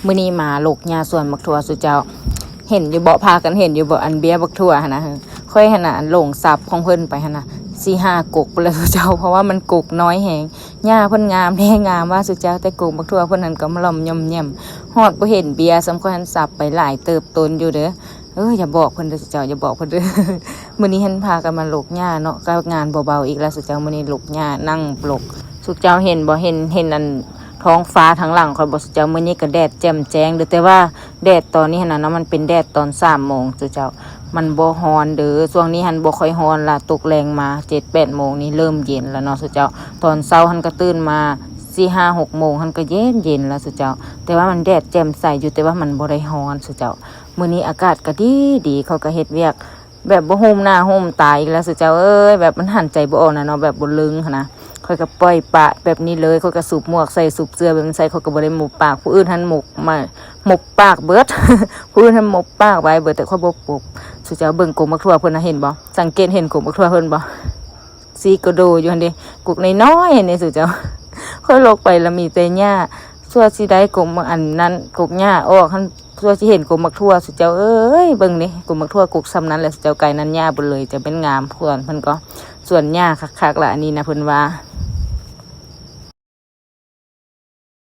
ມື້ນີ້ມາລົກຫຍ້າສວນບັກຖົ່ວສູ່ເຈົ້າ ເຫັນຢູ່ບໍ່? ພາກັນເຫັນຢູ່ບໍ່? ອັນເບ້ຍບັກຖົ່ວຫັ້ນນະ ຂ້ອຍຫັ້ນນະ ຫຼົງສັບຂອງເພິ່ນໄປຫັ້ນນະ ສີ່ຫ້າກົກພຸ້ນແຫຼະສູ່ເຈົ້າ ເພາະວ່າມັນກົກນ້ອຍແຮງ. ຫຍ້າເພິ່ນງາມແທ້ງາມວ່າສູ່ເຈົ້າ ແຕ່ກົກບັກຖົ່ວເພິ່ນຫັ້ນກໍມະຫຼອມຍ່ອມແຍ່ມ ຮອດບໍ່ເຫັນເບ້ຍຊ້ຳ. ຂ້ອຍຫັ້ນສັບໄປຫຼາຍເຕີບຕົ້ນຢູ່ເດີ. ເອີ ຢ່າບອກເພິ່ນເດີສູ່ເຈົ້າ ຢ່າບອກເພິ່ນເດີ. ມື້ນີ້ຫັ້ນພາກັນມາລົກຫຍ້າເນາະ ກໍງານບໍ່ເບົາອີກແລ້ວສູ່ເຈົ້າ. ມື້ນີ້ລົກຫຍ້າ ນັ່ງລົກ ສູ່ເຈົ້າເຫັນບໍ່? ເຫັນ ເຫັນອັນທ້ອງຟ້າທາງຫຼັງຂ້ອຍບໍ່ສູ່ເຈົ້າ? ມື້ນີ້ກໍແດດແຈ່ມແຈ້ງເດີ ແຕ່ວ່າແດດຕອນນີ້ຫັ້ນນະເນາະ ມັນເປັນແດດຕອນສາມໂມງສູ່ເຈົ້າ ມັນບໍ່ຮ້ອນເດີ. ຊ່ວງນີ້ຫັ້ນບໍ່ຄ່ອຍຮ້ອນລະ ຕົກແລງມາເຈັດແປດໂມງນີ້ເລີ່ມເຢັນແລ້ວເນາະສູ່ເຈົ້າ. ຕອນເຊົ້າຫັ້ນກໍຕື່ນມາສີ່ຫ້າຫົກໂມງຫັ້ນກໍເຢັນໆແລ້ວສູ່ເຈົ້າ ແຕ່ວ່າມັນແດດແຈ່ມໃສຢູ່ ແຕ່ວ່າມັນບໍ່ໄດ້ຮ້ອນສູ່ເຈົ້າ. ມື້ນີ້ອາກາດກໍດີໆ ຂ້ອຍກໍເຮັດວຽກແບບບໍ່ຫຸ້ມໜ້າຫຸ້ມຕາອີກແລ້ວສູ່ເຈົ້າເອີຍ ແບບມັນຫັນໃຈບໍ່ອອກນະເນາະ ແບບບໍ່ລຶງຫັ້ນນະ. ຂ້ອຍກໍປ່ອຍປະແບບນີ້ເລີຍ ຂ້ອຍກໍສູບໝວກໃສ່ ສູບເສື້ອແບບນີ້ໃສ່ ຂ້ອຍກໍບໍ່ໄດ້ໝົບປາກ. ຜູ້ອື່ນຫັ້ນໝົບມາ ໝົບປາກເບິດ ຜູ້ອື່ນຫັ້ນໝົບປາກໄວ້ເບິດ ແຕ່ຂ້ອຍບໍ່ໝົບ. ສູ່ເຈົ້າເບິ່ງກົກໝາກຖົ່ວເພິ່ນນະ ເຫັນບໍ່? ສັງເກດເຫັນກົກໝາກຖົ່ວເພິ່ນບໍ່? ສີກະໂດຢູ່ຫັ້ນເດ ກົກນ້ອຍໆຫັ້ນເດສູ່ເຈົ້າ. ຂ້ອຍລົກໄປລະມີແຕ່ຫຍ້າ ຊົ່ວຊິໄດ້ກົກ ອັນນັ້ນ ກົກຫຍ້າອອກຫັ້ນ ຊົ່ວຊິເຫັນກົກໝາກຖົ່ວສູ່ເຈົ້າເອີຍ. ເບິ່ງເດ ກົກໝາກຖົ່ວກົກສ່ຳນັ້ນແຫຼະສູ່ເຈົ້າ ໄກນັ້ນຫຍ້າເບິດເລີຍ ຈະແມ່ນງາມ. ສວນເພິ່ນກໍສວນຫຍ້າຄັກໆລະ ອັນນີ້ນະ ເພິ່ນວ່າ